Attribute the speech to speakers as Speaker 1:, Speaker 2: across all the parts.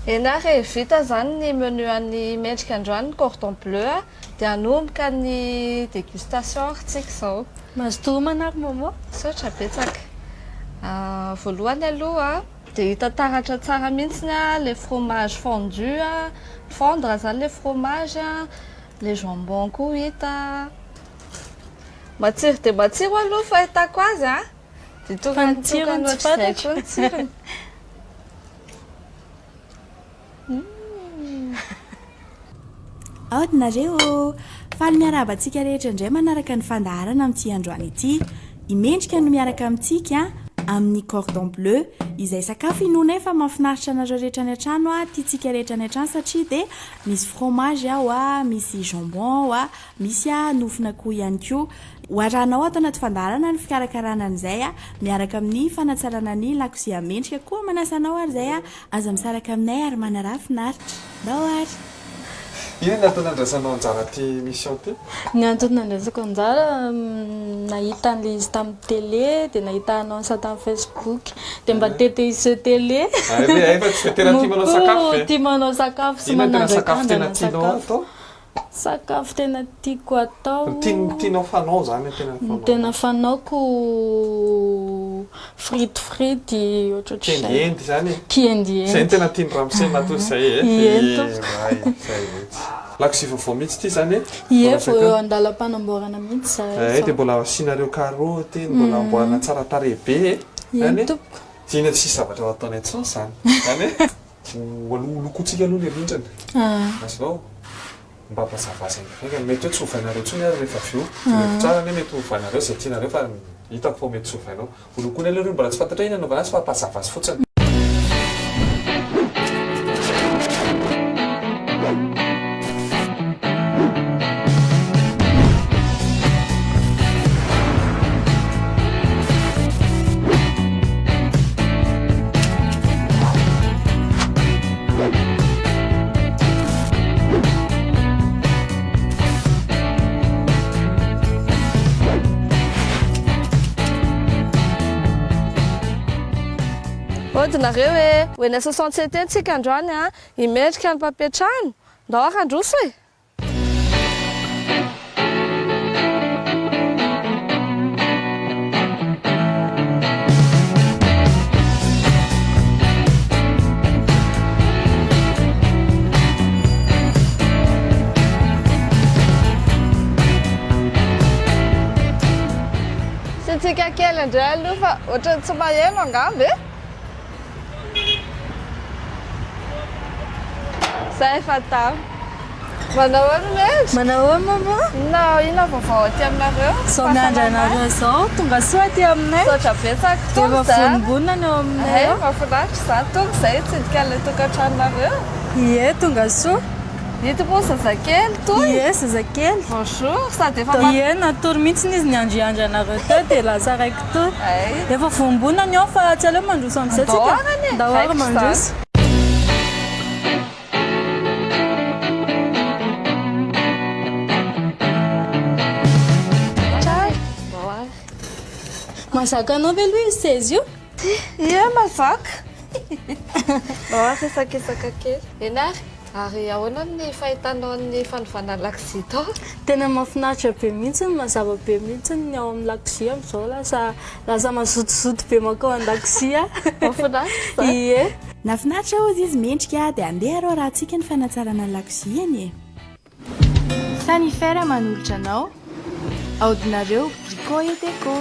Speaker 1: Eny ary e, vita izany ny menu an'i Mendrika androany, ny cordon bleu a, dia hanomboka ny dégustation ary tsika izao.
Speaker 2: Mazotoa homana ary Momo.
Speaker 1: Misaotra betsaka. Voalohany aloha dia hita taratra tsara mihitsy ilay fromage fondu, fondre izany ilay fromage, ilay jambon koa hita. Matsiro dia matsiro aloha fahitako azy a! Dia
Speaker 2: Fa ny tsirony
Speaker 1: tokany
Speaker 2: tsy
Speaker 1: ohatr'izay
Speaker 2: fantatro.
Speaker 1: koa ny tsirony.
Speaker 3: Aody nareo ô! Faly miarahaba antsika rehetra indray manaraka ny fandaharana amin'ity androany ity. I Mendrika no miaraka amintsika amin'ny cordon bleu, izay sakafo inoanay fa mahafinaritra anareo rehetra any an-trano, tiantsika rehetra any an-trano satria dia misy fromage ao, misy jambon ao, Misy nofon'akoho ihany koa. Ho arahanao ato anaty fandaharana ny fikarakarana an'izay miaraka amin'ny fanatsarana ny lakozia mendrika koa manasa anao ary izay aza misaraka aminay ary manaraha finaritra. Ndao ary!
Speaker 4: Inona ny antony nandraisanao anjara ity mission ity?
Speaker 2: Ny antony nandraisako anjara, nahita an'ilay izy tamin'ny télé, dia nahita annonce tamin'ny Facebook, dia mba te te hiseho télé.
Speaker 4: Hay ve, hay fa tsy dia tena tia manao sakafo ve?
Speaker 2: Moa koa tia manao sakafo sy
Speaker 4: Inona no tena sakafo tena
Speaker 2: manandrakandrana
Speaker 4: tianao
Speaker 2: sakafo.
Speaker 4: atao?
Speaker 2: Sakafo tena tiako atao.
Speaker 4: Ny tian- tianao fanao zany ny tena
Speaker 2: Ny
Speaker 4: fanaonao.
Speaker 2: tena fanaoko frity frity ohatrohatr'izay.
Speaker 4: Kiendiendy zany e.
Speaker 2: Kiendiendy.
Speaker 4: Zay no tena tian'i ramose matoa zay e.
Speaker 2: Ie tompoko.
Speaker 4: Ay, zay mihitsy. Lakozia vaovao mihitsy ity zany e.
Speaker 2: Ie
Speaker 4: Mbola
Speaker 2: vao
Speaker 4: sakafo.
Speaker 2: eo andalam-panamboarana mihitsy zahay
Speaker 4: Ay,
Speaker 2: zao.
Speaker 4: dia mbola asianareo karaoty, mbola amboarina tsara tarehy be e.
Speaker 2: Ie
Speaker 4: Zany e.
Speaker 2: tompoko.
Speaker 4: Dina tsisy zavatra ho ataonay intsony zany. Zany e. Ho aloha ho lokointsika aloha ilay rindrana. Azonao? Mba hampazava azy hainga. Mety hoe tsy hovainareo intsony ary rehefa avy eo. Jereko tsara anie mety hovainareo izay tianareo fa hitako fa mety tsy hovainao. Ho lokoina aloha ireo mbola tsy fantatra hoe inona anaovana azy fa hampazava azy fotsiny.
Speaker 1: Ody nareo e! Ho eny 67 eny tsika androany a! I Mendrika no mpampiantrano! Ndao ary handroso e! Tsitsika kely indray aloha fa ohatran'ny tsy maheno angamba e. Zay fa tamy. Manao ahoana Mendry?
Speaker 2: Manao ahoana maman?
Speaker 1: Inona inona vaovao aty aminareo?
Speaker 2: Zao miandry anareo zao, tonga soa aty aminay.
Speaker 1: Misaotra betsaka.
Speaker 2: Tonga Efa vonombonona ny ao aminay
Speaker 1: Hay,
Speaker 2: ao.
Speaker 1: mahafinaritra izany. Tonga izay hitsidika an'ilay tokantranonareo.
Speaker 2: Ie, tonga soa.
Speaker 1: Ito moa zazakely toy.
Speaker 2: Ie, zazakely.
Speaker 1: Bonjour, sady efa ma-
Speaker 2: Ie, natory mihitsy izy niandriandry anareo teo dia lasa raiki-tory.
Speaker 1: Hay.
Speaker 2: Efa vonombonona ny ao fa tsy aleo mandroso amin'izay
Speaker 1: Andao
Speaker 2: tsika?
Speaker 1: ary anie.
Speaker 2: Ndao ary
Speaker 1: Raikitra izany.
Speaker 2: mandroso.
Speaker 1: Tsara. Ndao ary.
Speaker 2: Mahazaka anao ve aloha io seza io?
Speaker 1: Ie, mahazaka. Ndao ary hisakisaka kely. Eny ary. Ary ahoana ny fahitanao ny fanovana lakozia tao?
Speaker 2: Tena mahafinaritra be mihitsy, mazava be mihitsy ny ao amin'ny lakozia amin'izao, lasa lasa mazotozoto be mankao an-dakozia aho.
Speaker 1: Mahafinaritra izany.
Speaker 2: Ie.
Speaker 3: Nahafinaritra hozy izy mendrika dia andeha arô arahantsika ny fanatsarana ny lakoziany e.
Speaker 5: Sanifer manolotra anao, aodinareo Brico et Déco.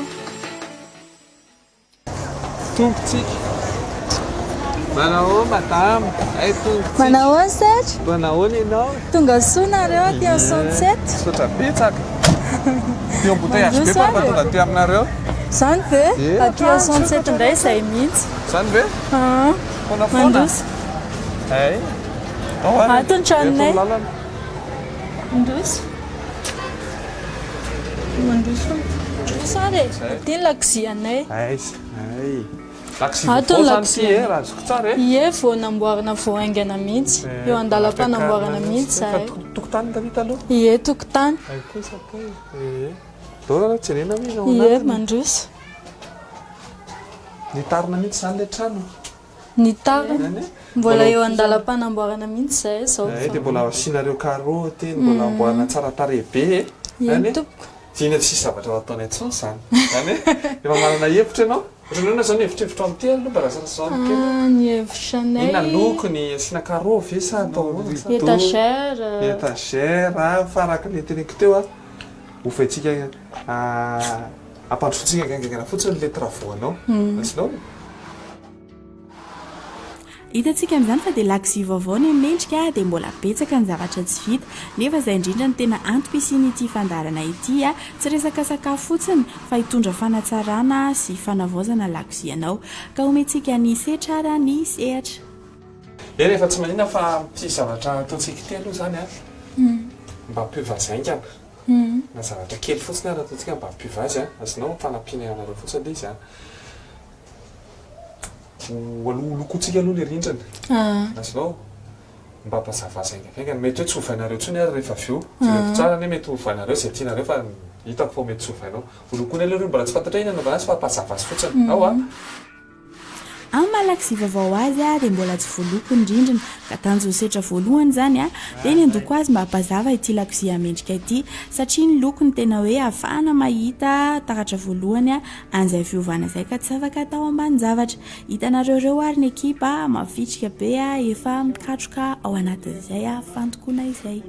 Speaker 4: Tonga tsika. Manahoana madame? Hay tonga tsika.
Speaker 2: Manahoana Serge?
Speaker 4: Manahoana ianao?
Speaker 2: Tonga soa nareo aty amin'ny 67.
Speaker 4: Misaotra betsaka. Teo embouteillage be fa mba tonga aty aminareo.
Speaker 2: Zany ve? Aty amin'ny 67 indray izay mihitsy.
Speaker 4: Zany ve?
Speaker 2: Aa.
Speaker 4: Foana foana.
Speaker 2: Mandroso.
Speaker 4: Hay. Ao ary.
Speaker 2: Ato ny tranonay.
Speaker 4: Eto ny lalana.
Speaker 2: Mandroso. Mandroso. Mandroso ary e. Aty ny lakozianay.
Speaker 4: Aiza? Hay. Lakozia
Speaker 2: Ato
Speaker 4: vaovao
Speaker 2: ny
Speaker 4: zany ity e,
Speaker 2: lakozianay.
Speaker 4: raha azoko tsara e.
Speaker 2: Ie, vao namboarina vao haingana mihitsy. Eo an-dalam-panamboarana mihitsy izahay.
Speaker 4: Fa tokotany taloha taloha?
Speaker 2: Ie, tokotany.
Speaker 4: Hay kosa kay. Ie. Ndao aloha jerena hoe iza ao
Speaker 2: Ie,
Speaker 4: anatiny.
Speaker 2: mandroso.
Speaker 4: Nitarina mihitsy izany ilay trano.
Speaker 2: Nitarina.
Speaker 4: Zany e.
Speaker 2: Mbola eo an-dalam-panamboarana mihitsy izahay izao
Speaker 4: Eh,
Speaker 2: fa.
Speaker 4: dia mbola asianareo karaoty, mbola amboarina tsara tarehy be e.
Speaker 2: Eny
Speaker 4: Zany e?
Speaker 2: tompoko.
Speaker 4: Dina tsisy zavatra ho ataonay intsony izany. Zany e? Efa manana hevitra ianao? Ohatran'ny ahoana izao ny hevitrevitra amin'ity aloha mba lazalazao amiko kely.
Speaker 2: Ah, ny hevitra anay.
Speaker 4: Inona lokony? Asiana carreau ve sa atao ahoana sa?
Speaker 2: Étagère.
Speaker 4: Étagère, fa araka ny teneniko teo a, ovaintsika ampandrosoantsika haingaingana fotsiny ilay travaux anao. Azonao?
Speaker 3: Hitantsika amin'izany fa dia lakozia vaovao ny mendrika dia mbola betsaka ny zavatra tsy vita nefa izay indrindra no tena antom-pisian'ity fandaharana ity, tsy resaka sakafo fotsiny fa hitondra fanatsarana sy fanavaozana ny lakozia anao. Ka omentsika ny setra ara ny sehatra.
Speaker 4: Eny efa tsy maninona fa amin'ity zavatra ataontsika ity aloha izany an, mba ampiova azy haingana, na zavatra kely fotsiny ary ataontsika mba hampiova azy an, azonao fanampiana anareo fotsiny ilay izy an. Ho aloha lokontsika aloha le rindrina. Azonao? Mba hampazava azy haingakaingana. Mety hoe tsy hovainareo intsony ary rehefa avy eo. Jereo tsara anie mety hovainareo izay tianareo fa hitako fa mety tsy hovainao. Ho lokoina aloha ireo mbola tsy fantatra hoe inona anaovana azy fa hampazava azy fotsiny. Ao a!
Speaker 3: Amin'ny maha lakozia vaovao azy dia mbola tsy voaloko ny rindrina ka tanjon'ny setra voalohany izany dia ny handoko azy mba hampazava ity lakozia mendrika ity satria ny loko no tena hoe ahafahana mahita taratra voalohany An'izay fiovana izay ka tsy afaka atao ambanin-javatra. Hitanareo ireo ary ny ekipa mavitrika be efa mikatroka ao anatin'izay fandokoana izay.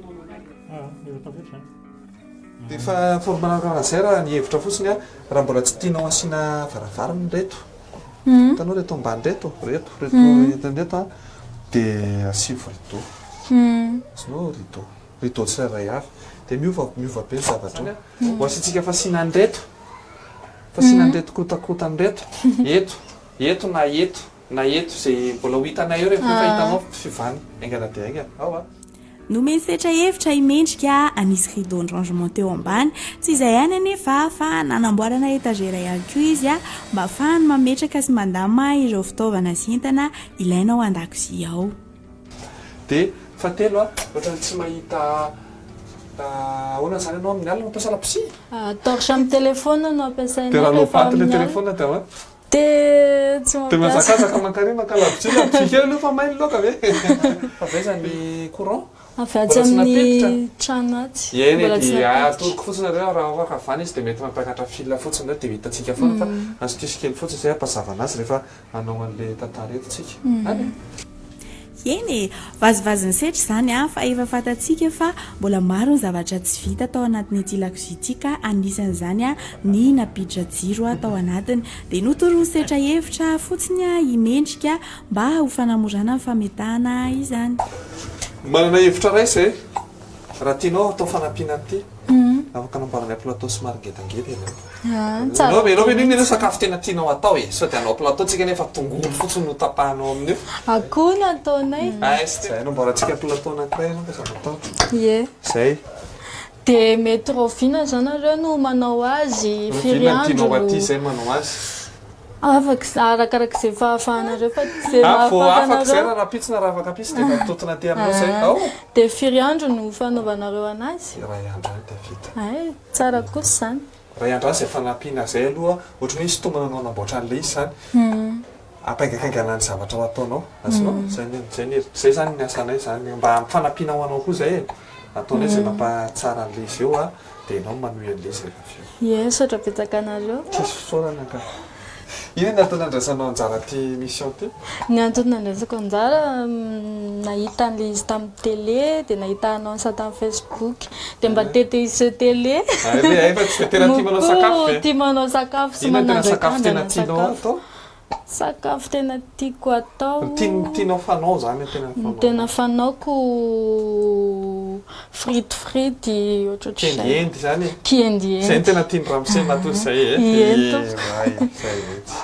Speaker 4: Dia efa forme manaraka an'izay raha ny hevitra fotsiny a, raha mbola tsy tianao asiana varavarana ireto, hitanao ireto ambany ireto, ireto, ireto entana ireto a, dia asivo rideau, asianao rideau, rideau tsirairay avy, dia miova, miova be ny zavatra eo. Ho asiantsika fasiana an'ireto, fasiana an'ireto korotakorontana ireto, eto, eto na eto, na eto, izay mbola ho hitanay eo rehefa efa hitanao fiovany haingana dia haingana. Ao a!
Speaker 3: Nomen'i Setra hevitra i Mendrika hanisy rideau ny rangement teo ambany. Tsy izay ihany anefa fa nanamboarana étagère ihany koa izy mba hahafahany mametraka sy mandamina ireo fitaovana sy entana ilaina ao an-dakozia ao.
Speaker 4: Dia fahatelo a, ohatran'ny tsy mahita ahoana izany ianao amin'ny alina mampiasa labozia?
Speaker 2: Torche amin'ny téléphone no ampiasainay
Speaker 4: Dia raha
Speaker 2: rehefa
Speaker 4: low-batt ilay
Speaker 2: amin'ny alina.
Speaker 4: téléphone dia ahoana?
Speaker 2: Dia tsy
Speaker 4: Dia
Speaker 2: mampiasa.
Speaker 4: mihazakazaka mankany maka labozia, labozia kely aloha fa may ny laoka ve? Fa avy aiza ny courant?
Speaker 2: Avy atsy
Speaker 4: Mbola tsy nampiditra?
Speaker 2: amin'ny trano atsy.
Speaker 4: Eny e,
Speaker 2: Mbola tsy
Speaker 4: dia
Speaker 2: nampiditra.
Speaker 4: atoroko fotsiny nareo raha afaka avy any izy dia mety mampiakatra fil fotsiny nareo dia ho hitantsika foana fa astuce kely fotsiny izay hampazava anazy rehefa Hanao an'le tantara eto tsika. Any e!
Speaker 3: Eny e! Vazivazin'ny setra izany an, fa efa fantatsika fa mbola maro ny zavatra tsy vita tao anatin'ity lakozia ity ka anisan'izany ny nampiditra jiro tao anatiny. Dia notoroan'ny setra hevitra fotsiny i Mendrika mba ho fanamorana ny fametahana izany.
Speaker 4: Manana hevitra iray izay, raha tianao atao fanampiana an'ity, afaka anamboaranay plateau somary ngedangeda ianao.
Speaker 2: Tsara
Speaker 4: Ianao ve
Speaker 2: be
Speaker 4: inona
Speaker 2: mihitsy.
Speaker 4: sakafo tena tianao atao e? Sao dia hanao plateau tsika nefa tongolo fotsiny no tapahanao amin'io.
Speaker 2: Akoho no ataonay.
Speaker 4: Aiza. Zay anamboarantsika plateau anankiray ianao fa aza matahotra.
Speaker 2: Ie.
Speaker 4: Zay.
Speaker 2: Dia mety rahoviana zao nareo no manao azy? Firy
Speaker 4: Rahoviana no
Speaker 2: andro
Speaker 4: tianao
Speaker 2: no.
Speaker 4: aty zay manao azy?
Speaker 2: Afaka, arakaraka izay fahafahanareo fa izay
Speaker 4: Ah, vao
Speaker 2: mahafaka
Speaker 4: afaka zay
Speaker 2: anareo.
Speaker 4: raha rahampitso na raha afaka ampitso dia efa mitontona aty aminao zay. Ao.
Speaker 2: Dia firy andro no fanaovanareo anazy?
Speaker 4: Iray andro any dia vita.
Speaker 2: Hay, tsara kosa izany.
Speaker 4: Iray andro any izay fanampiana izay aloha, ohatran'ny hoe hisintomana anao hanamboatra an'ilay izy izany, hampaingankaingana ny zavatra ho ataonao, azonao? Izay ny izay ny hevitro, izay izany ny asanay izany, mba fanampiana ho anao koa izay e, ataonay izay mampahatsara an'ilay izy eo an, dia ianao no manohy an'ilay izy rehefa avy eo.
Speaker 2: Ie, misaotra betsaka anareo.
Speaker 4: Tsisy fisaorana ka. Inona ny antony nandraisanao anjara ity mission ity?
Speaker 2: Ny antony nandraisako anjara, nahita an'ilay izy tamin'ny télé, dia nahita annonce tamin'ny Facebook, dia mba te te hiseho télé.
Speaker 4: Hay ve, hay fa tsy dia tena tia manao sakafo ve?
Speaker 2: Moa koa tia manao sakafo sy
Speaker 4: Inona no tena sakafo tena
Speaker 2: manandrakandrana
Speaker 4: tianao
Speaker 2: sakafo.
Speaker 4: atao?
Speaker 2: Sakafo tena tiako atao.
Speaker 4: Ny tian- tianao fanao zany, tena
Speaker 2: Ny
Speaker 4: fanaonao.
Speaker 2: tena fanaoko frity frity ohatrohatr'izay.
Speaker 4: Kiendiendy zany e.
Speaker 2: Kiendiendy.
Speaker 4: Zay no tena tian'i ramose matoa zay e.
Speaker 2: Ie tompoko.
Speaker 4: Eray, zay mihitsy.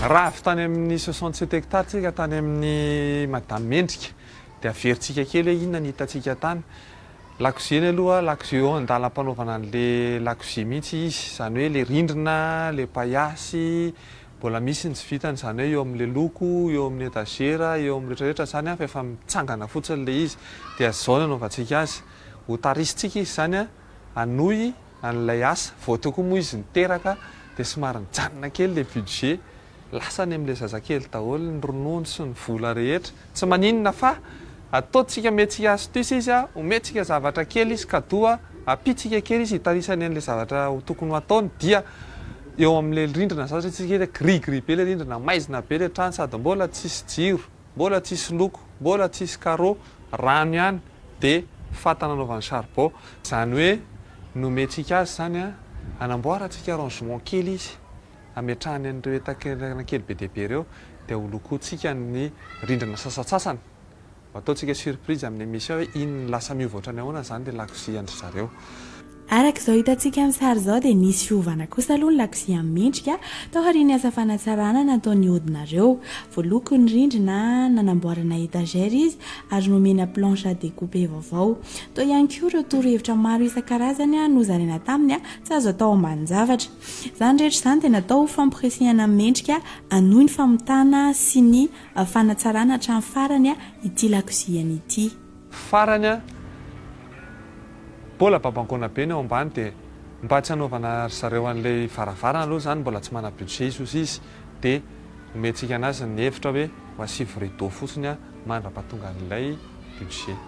Speaker 4: Raha avy tany amin'ny 67 hectares tsika tany amin'ny Madame Mendrika dia averintsika kely hoe inona ny hitantsika tany. Lakozia eny aloha, lakozia eo an-dalam-panaovana an'le lakozia mihitsy izy, izany hoe le rindrina, le paiasy, mbola misy ny tsy vitany, izany hoe eo amin'le loko, eo amin'ny etagera, eo amin'ny rehetra rehetra izany an, fa efa mitsangana fotsiny le izy, dia zao ny anaovantsika azy, ho tarisintsika izy izany an, hanohy. an'ilay asa. Vao teo koa moa izy niteraka dia somary nijanona kely ilay budget. Lasa any amin'ilay zazakely daholo ny ronono sy ny vola rehetra. Tsy maninona fa ataontsika omentsika astuce izy, omentsika zavatra kely izy cadeau, ampiantsika kely izy hitarisany an'ilay zavatra ho tokony ho ataony dia eo amin'ilay rindrina zany satria tsika hita gris gris be ilay rindrina, maizina be ilay trano sady mbola tsisy jiro, mbola tsisy loko, mbola tsisy carreau, rano ihany dia fatana anaovany charbon. Izany hoe nomentsika azy izany hanamboarantsika rangement kely izy. Hametrahany an'ireo entankentana kely be dia be ireo dia ho lokointsika ny rindrina sasantsasany. Ho ataontsika surprise amin'ny émission hoe inn lasa miova ohatran'ny ahoana izany ilay lakozia an-dry zareo.
Speaker 3: Araka izao hitantsika amin'ny sary izao dia nisy fiovana kosa aloha ny lakozia amin'i Mendrika taorian'ny asa fanatsarana nataon'i Odinareo. Voaloko ny rindrina, nanamboarana étagère izy ary nomena planche à découper vaovao. Tao ihany koa ireo torohevitra maro isan-karazany nozaraina taminy tsy azo atao ambanin-javatra. Izany rehetra izany dia natao ho famporisihana mendrika hanohy ny famitana sy ny fanatsarana hatramin'ny farany ity lakoziany ity.
Speaker 4: Farany an, mbola babangoana be ny ao ambany dia mba tsy hanaovana ry zareo an'ilay varavarana aloha izany mbola tsy manana budget izy hozy izy dia omentsika anazy ny hevitra hoe ho asivo rideau fotsiny an mandra-pahatonga an'ilay budget.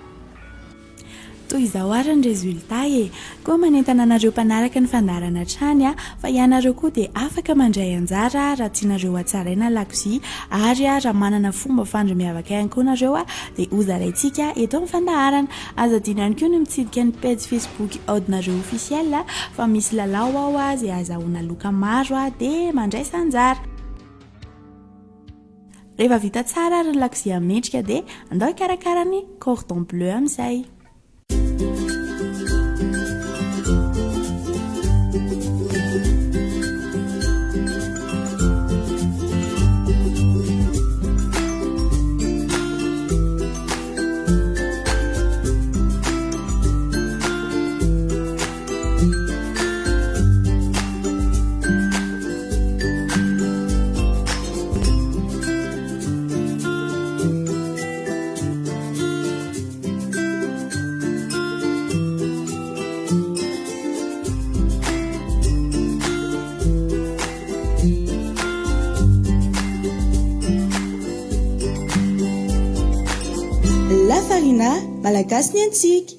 Speaker 3: Toy izao ary ny résultat e! Koa manentana anareo mpanaraka ny fandaharana hatrany fa ianareo koa dia afaka mandray anjara raha tianareo hatsaraina ny lakozia ary raha manana fomba fandro miavaka ihany koa nareo dia hozaraintsika eto amin'ny fandaharana. Aza adino ihany koa ny mitsidika ny pejy Facebook Aodinareo Officiel fa misy lalao ao izay azahoana loka maro dia mandraisa anjara. Rehefa vita tsara ary ny lakozia mendrika dia andao hikarakara ny cordon bleu amin'izay.
Speaker 5: La Farina, Malagasy ny antsika.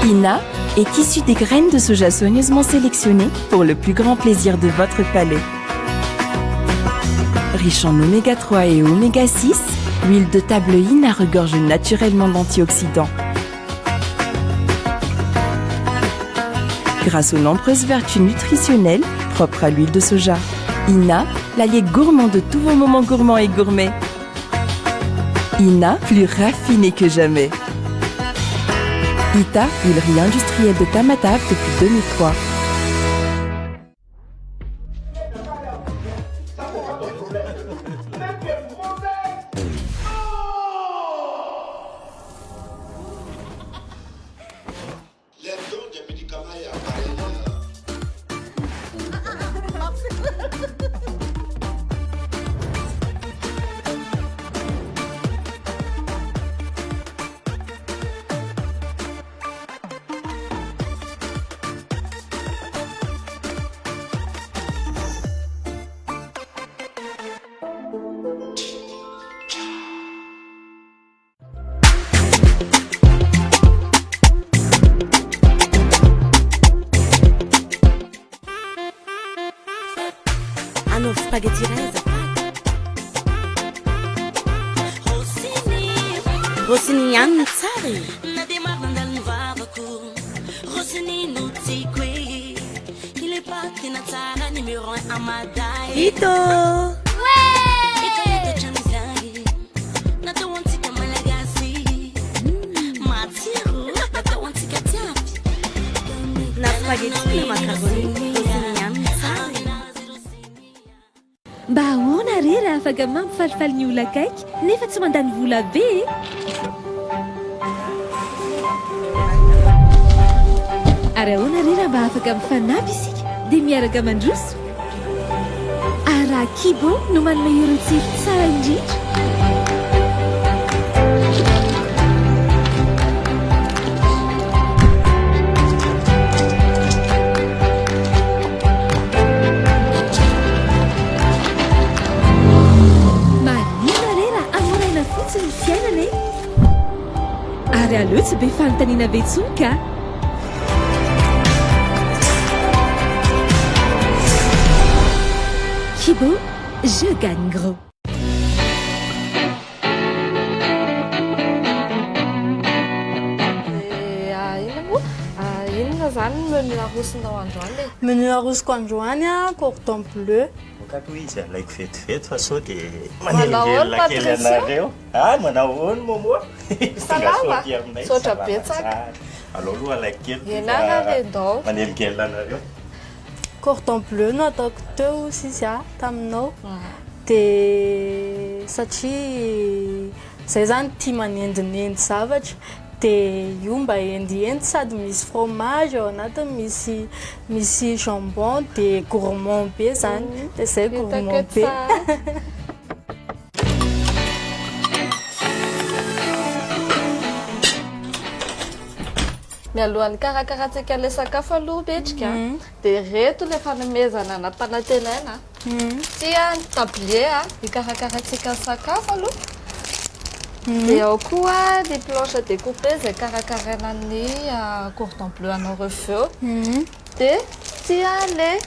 Speaker 6: Ina est issue des graines de soja soigneusement sélectionnées pour le plus grand plaisir de votre palais. Riche en oméga 3 et oméga 6, l'huile de table Ina regorge naturellement d'antioxydants. Grâce aux nombreuses vertus nutritionnelles propres à l'huile de soja. Ina, l'allié gourmand de tous vos moments gourmands et gourmets. Ina, plus raffiné que jamais. Ita, huilerie industrielle de Tamatave depuis 2003.
Speaker 7: Anaovy spaghetti iray azafady. Rossini ihany no tsara e.
Speaker 8: Na dia maro nandalo ny vavako Rossini no tiako e Ilay paty tena tsara numéro un à Mada e
Speaker 7: Vita ô!
Speaker 8: Efa hita hatramin'izay Natao ho antsika Malagasy Matsiro Natao ho antsika jiaby
Speaker 7: Na spaghetti na macaroni, Rossini ihany no tsara e.
Speaker 9: Mba ahoana re raha afaka mampifalifaly ny olona akaiky nefa tsy mandany vola be e? Ary ahoana re raha mba afaka mifanampy isika dia miaraka mandroso? Ary raha Kibo no manome ireo tsiro tsara indrindra? Ary aleo tsy be fanontaniana be intsony ka! Kibo, je gagne gros.
Speaker 1: Dia inona moa? Inona izany ny menu arosonao androany e?
Speaker 2: Menu arosoko androany an, cordon bleu.
Speaker 10: Aoka aloha izy alaiko vetivety fa sao dia
Speaker 1: Manao ahoana
Speaker 10: manelingelina kely
Speaker 1: Patricia?
Speaker 10: anareo. Ah, manao ahoana Momo? Tonga soa
Speaker 1: Salama?
Speaker 10: aty aminay.
Speaker 1: Misaotra
Speaker 10: Salama
Speaker 1: betsaka.
Speaker 10: tsara. Alao aloha alaiko kely ity
Speaker 1: Ianareo
Speaker 10: fa
Speaker 1: re ndao.
Speaker 10: manelingelina anareo.
Speaker 2: Cordon bleu no ataoko teo sisy a, taminao. Dia satria zay zany tia manendinendy zavatra dia io mba endiendy sady misy fromage ao anatiny misy misy jambon dia gourmand be zany dia zay gourmand be.
Speaker 1: Mialohan'ny hikarakarantsika ilay sakafo aloha Betrika dia ireto ilay fanomezana nampanantenaina. Ity ny tablier hikarakarantsika ny sakafo aloha. Dia ao koa ny planche à découper izay karakaraina ny cordon bleu anao avy eo. Dia ity ilay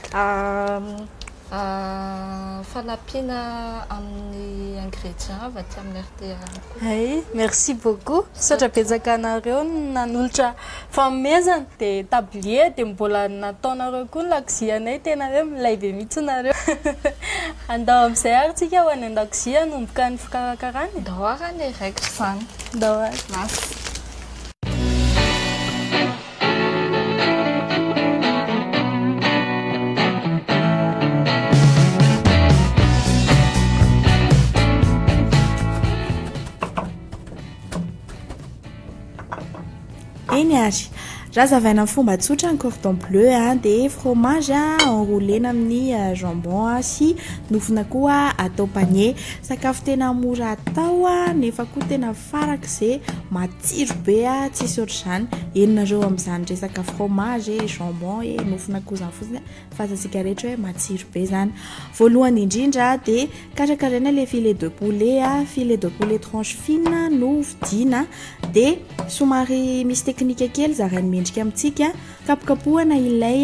Speaker 1: Fanampiana amin'ny ingrédients avy aty amin'ny RTA ihany koa.
Speaker 2: Hay, merci beaucoup. Misaotra betsaka anareo nanolotra fanomezana. Dia tablier dia mbola nataonareo koa ny lakozianay, tena hoe milay be mihitsy nareo. Andao amin'izay ary tsika ho any an-dakozia hanomboka ny fikarakarana e.
Speaker 1: Ndao ary anie raikitra izany.
Speaker 2: Ndao ary.
Speaker 1: Lasa.
Speaker 3: Eny ary, raha azavaina amin'ny fomba tsotra ny cordon bleu dia fromage enroulena amin'ny jambon sy nofon'akoho atao panier. Sakafo tena mora atao nefa koa tena Farak'ze matsiro be a, tsisy ohatr'izany, henonareo amin'izany resaka fromage e, jambon e, nofon'akoho izany fotsiny a, fantatsika rehetra hoe matsiro be izany. Voalohany indrindra dia karakaraina ilay filet de poulet a, filet de poulet tranche fine no vidiana, dia somary misy teknika kely zarain'i Mendrika amintsika, kapokapohana ilay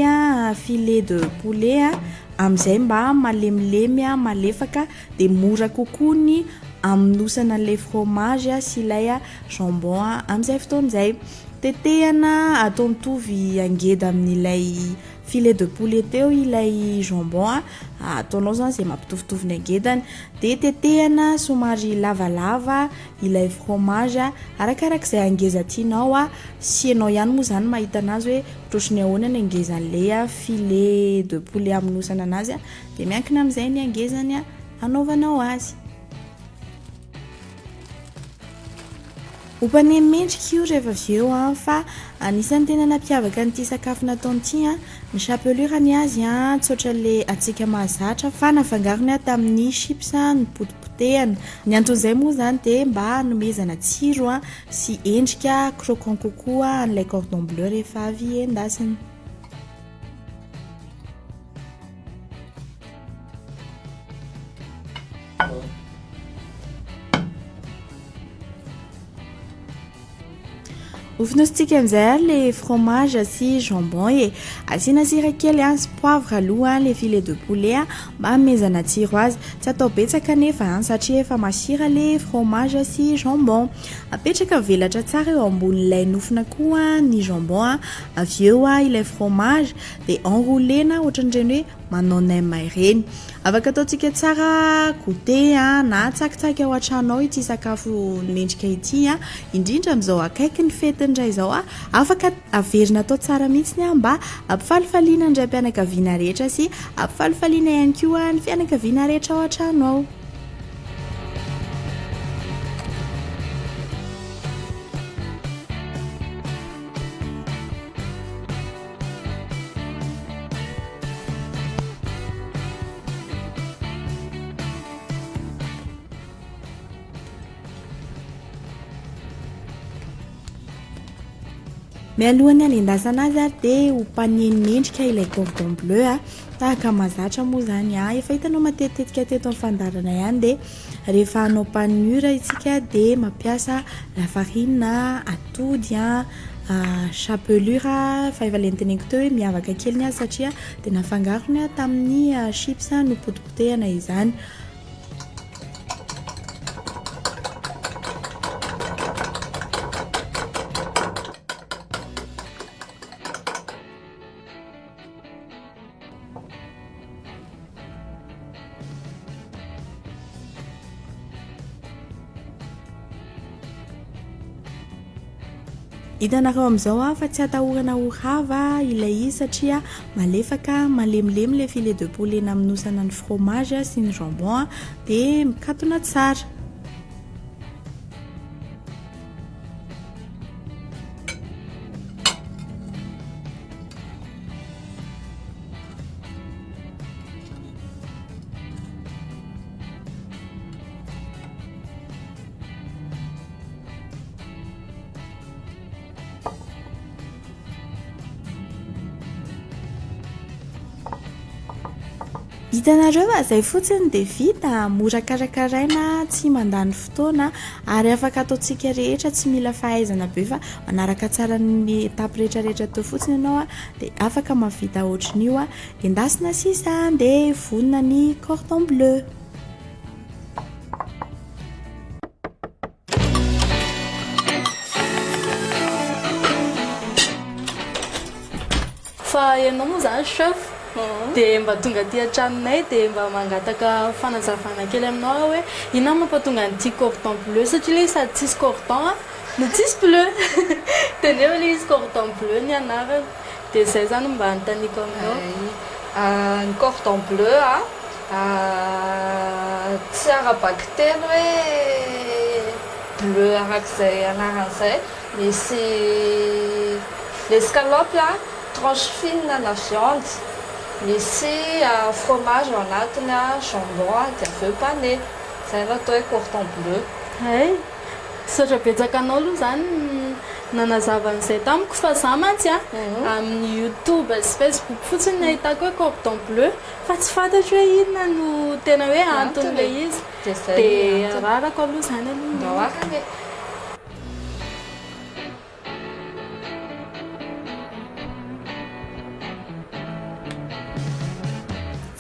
Speaker 3: filet de poulet a, amin'izay mba malemilemy malefaka dia mora kokoa ny amonosana an'ilay fromage sy ilay jambon amin'izay fotoana izay. Tetehana atao mitovy angeda amin'ilay filet de poulet teo ilay jambon, ataonao izany izay mampitovitovy ny angedany. Dia tetehana somary lavalava ilay fromage arakarak'izay angeza tianao sy ianao ihany moa izany mahita an'azy hoe ohatrohatry ny ahoana ny angezan'ilay filet de poulet amonosana an'azy. Dia miankina amin'izay ny hangezany hanaovanao azy. Ompan'ny mendrika io rehefa avy eo an, fa anisan'ny tena nampiavaka an'ity sakafo nataony ity an, ny chapelure ny azy an, tsy ohatran'ilay antsika mahazatra fa nafangarony tamin'ny chips nopotipotehana. Ny anton'izay moa izany dia mba hanomezana tsiro sy endrika croquant kokoa an'ilay cordon bleu rehefa avy endasina. Hofonosintsika amin'izay ary le fromage sy jambon e. Asiana sira kely an sy poivre aloha le filet de poulet an mba hanomezana tsiro azy. Tsy atao betsaka anefa an satria efa masira le fromage sy jambon. Apetraka mivelatra tsara eo ambonin'ilay nofon'akoho ny jambon an, avy eo ilay fromage dia enroulena ohatran'ireny hoe manao nem ireny. Afaka ataontsika tsara goûter na tsakitsaky ao an-trano ao ity sakafo mendrika ity, indrindra amin'izao akaiky ny fetin'ny ray izao. Afaka averina atao tsara mihitsy mba hampifalifaliana ny raim-pianakaviana rehetra sy hampifalifaliana ihany koa ny fianakaviana rehetra ao an-trano ao. Mialohan'ny hanendasana azy ary dia ho panen'ny mendrika ilay cordon bleu a. Tahaka mahazatra moa izany a. Efa hitanao matetitetika teto amin'ny fandaharana ihany dia rehefa hanao panure isika dia mampiasa lafarinina, atody a, chapelure fa efa ilay noteneniko teo hoe miavaka kely ny azy satria dia nafangarony tamin'ny chips nopotipotehana izany. Hitanareo amin'izao aho fa tsy atahorana ho rava ilay izy satria malefaka, malemilemy ilay filet de poulet namonosana ny fromage sy ny jambon dia mikatona tsara. Hitanareo fa izay fotsiny dia vita, mora karakaraina, tsy mandany fotoana ary afaka ataontsika rehetra, tsy mila fahaizana be fa manaraka tsara ny étape rehetra rehetra teo fotsiny ianao dia afaka mahavita ohatran'io. Endasina sisa dia vonona ny cordon bleu.
Speaker 2: Fa ianao moa izany chef dia mba tonga aty an-tranonay dia mba mangataka fanazavana kely aminao aho hoe inona no mampatonga an'ity cordon bleu satria ilay izy sady tsisy cordon no tsisy bleu dia nefa ilay izy cordon bleu ny anarany dia izay izany no mba anontaniako aminao.
Speaker 1: Ny cordon bleu a, Tsy ara-bakiteny hoe bleu arak'izay anarany izay. Misy l'escalope tranche fine ana viande, misy fromage ao anatiny, jambon dia avy eo pané. Izay no atao hoe cordon bleu.
Speaker 2: Hay! Misaotra betsaka anao aloha izany nanazava an'izay tamiko fa za mantsy a, amin'ny youtube sy facebook fotsiny no ahitako hoe cordon bleu. Fa tsy fantatro hoe inona no tena hoe anton'ilay izy. Dia rarako aloha izany aloha ny menaka.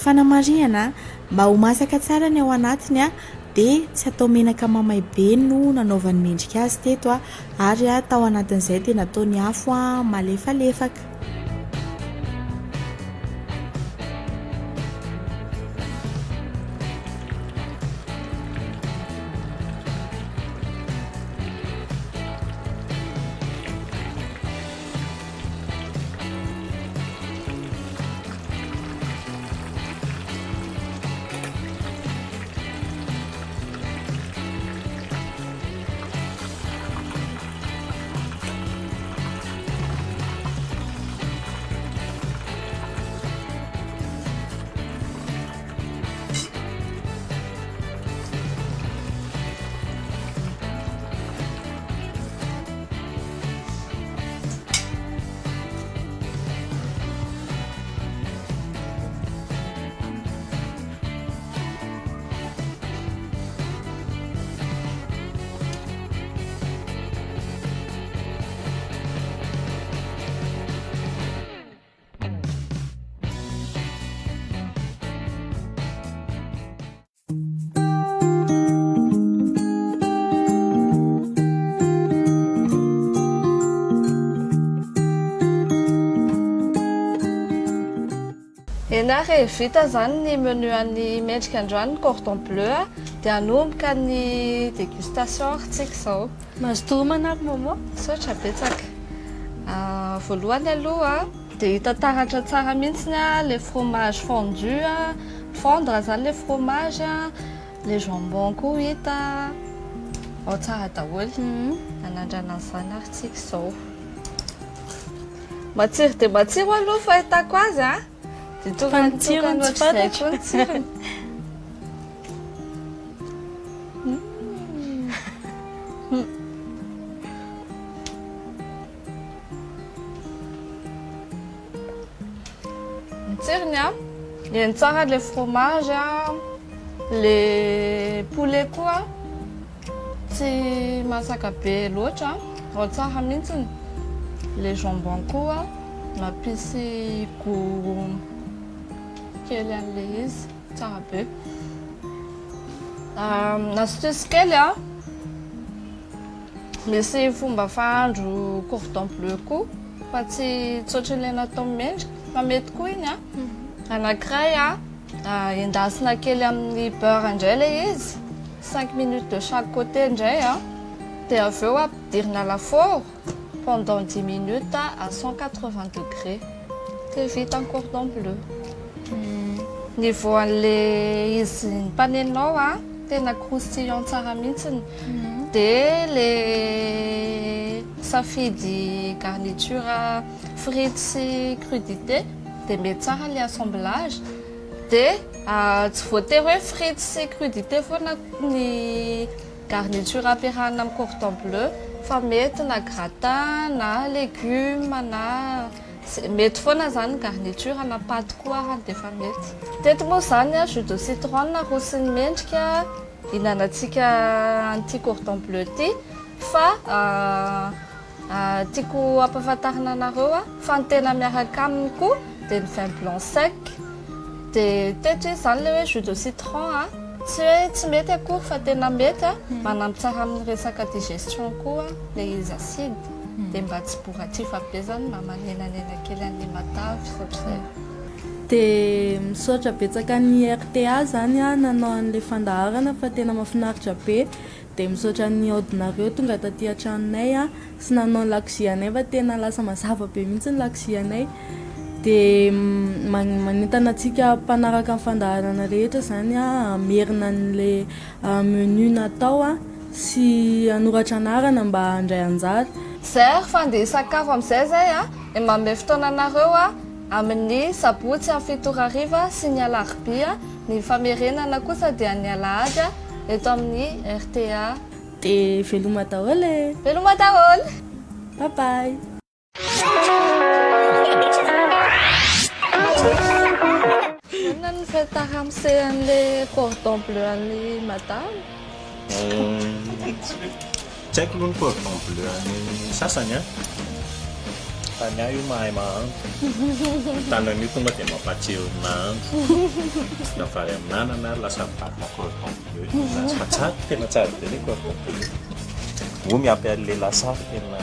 Speaker 3: Fanamarihana, Mba ho masaka tsara ny ao anatiny dia tsy atao menaka mamay be no nanaovan'i Mendrika azy teto ary tao anatin'izay dia nataony afo malefalefaka.
Speaker 1: Eny ary e, vita izany ny menu an'i Mendrika androany, ny cordon bleu a, dia hanomboka ny dégustation ary tsika izao.
Speaker 2: Mazotoa homana ary Momo.
Speaker 1: Misaotra betsaka. Voalohany aloha dia hita taratra tsara mihitsy ilay fromage fondu, fondre izany ilay fromage, ilay jambon koa hita ao tsara daholo. Hanandrana an'izany ary tsika izao. Matsiro dia matsiro aloha fahitako azy a. Dia
Speaker 2: Fa ny tsirony
Speaker 1: tokony
Speaker 2: tsy
Speaker 1: ohatr'izay
Speaker 2: fantatro.
Speaker 1: koa ny tsirony. Ny tsirony a, heno tsara le fromage a, le poulet koa tsy masaka be loatra, ao tsara mihitsiny. Le jambon koa mampisy goût kely an'le izy, tsara be. Astuce kely a, misy fomba fahandro cordon bleu koa fa tsy tsy ohatran'ilay natao mendrika fa mety koa iny a. Anankiray a, endasina kely amin'ny beurre indray ilay izy, 5 minutes de chaque côté indray a, dia avy eo ampidirina lafaoro pendant 10 minutes à 180 degrés dia vita ny cordon bleu. Niveau an'le izy nipanenao a, tena croustillant tsara mihitsiny. Dia le safidy garniture frites sy crudité dia mety tsara le assemblage. Dia tsy voatery hoe frites sy crudité foana ny garniture ampiarahana amin'ny cordon bleu fa mety na gratin na légumes na mety foana zany garniture na pâte koa arany dia efa mety. Teto moa zany a, jus de citron naroson'ny mendrika hihinanantsika an'ity cordon bleu ity fa tiako ampahafantarina anareo a fa ny tena miaraka aminy koa dia ny vin blanc sec. Dia teto izy zany le hoe jus de citron a, tsy hoe tsy mety akory fa tena mety a, manampy tsara amin'ny resaka digestion koa le izy acide, dia mba tsy boratrifa be zany, mba manenanena kely an'le matavy ohatr'izay.
Speaker 2: Dia misaotra betsaka an'i rta zany a nanao an'le fandaharana fa tena mahafinaritra be, dia misaotra an'i Audinareo tonga taty an-tranonay a sy nanao ny lakozianay fa tena lasa mazava be mihitsy ny lakozianay, dia manentana antsika mpanaraka ny fandaharana rehetra zany a hamerina an'le menu natao a sy hanoratra anarana mba handray anjara.
Speaker 1: Zay ary fa andeha hisakafo amin'izay zay a, dia manome fotoana anareo a amin'ny sabotsy amin'ny 7 ora hariva sy ny alarobia, ny famerenana kosa dia ny alahady eto amin'ny rta.
Speaker 2: Dia veloma daholo e!
Speaker 1: Veloma daholo!
Speaker 2: Bye bye!
Speaker 1: Inona ny fahitana ramose an'le cordon bleu an'i madame?
Speaker 10: Tsy haiko aloha ny cordon bleu an'ny sasany an, fa ny ahy io mahay mahandro. Io tanana io tonga dia mampatsiro ny nahandro. Na vary amin'anana ary lasa mivadika cordon bleu io. Fa tsara, tena tsara be ilay cordon bleu. Moa miampy an'ilay lasary tena.